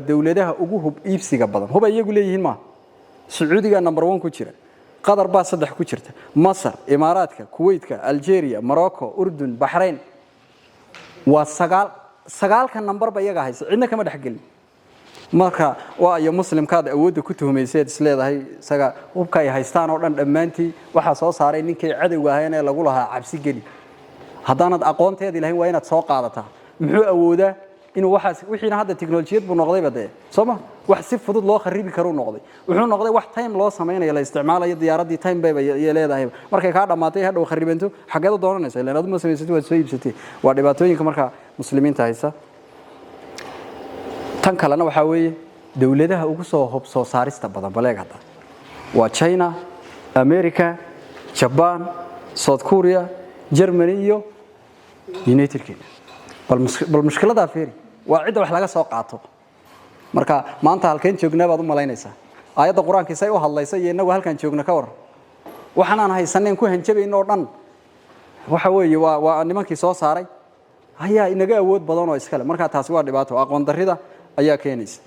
Dowladaha ugu hub iibsiga badan, hub ay iyagu leeyihiin maaha. Sacuudiga number one ku jira, Qatar baa saddex ku jirta, Masar, Imaaraadka, Kuwaitka, Algeria, Morocco, Urdun, Baxrayn. Waa sagaal. Sagaalka numberba iyaga haysa, cidna kama dhexgelin. Marka waa iyo Muslimkaad awoodda ku tuhmayseed isleedahay isaga hubka ay haystaan oo dhan dhammaantii waxaa soo saaray ninkay cadowga ahayn ee lagu lahaa cabsi geli. Haddaanad aqoonteedii lahayn, waa inaad soo qaadataa. Muxuu awoodaa inuu waxaas wixiina hadda teknolojiyad buu noqdayba dee, soo ma? Wax si fudud loo kharibi karuu noqday. Wuxuu noqday wax time loo samaynayo, la isticmaalayo. Diyaaraddii time bayba leedahay. Markay kaa dhammaatay, hadhow kharibanto, xaggeed u doonanaysa? Ilaan adu ma samaysatay, waad soo iibsatay. Waa dhibaatooyinka marka Muslimiinta haysa. Tan kalena waxaa weeye dowladaha ugu soo hub soo saarista badan. Baleeg hadda waa China, America, Jaban, South Korea, Germany iyo United Kingdom. Bal mushkiladaa fiiri. Waa cidda wax laga soo qaato. Marka maanta halkeen joognaa baad u malaynaysaa? Aayadda Qur-aankii say u hadlaysa iyo innagu halkaan joogna ka waran. Waxaan aan haysaneen ku hanjabayno oo dhan waxa weeye waa nimankii soo saaray ayaa inaga awood badan oo iskale. Marka taasi waa dhibaato, aqoon darrida ayaa keenaysa.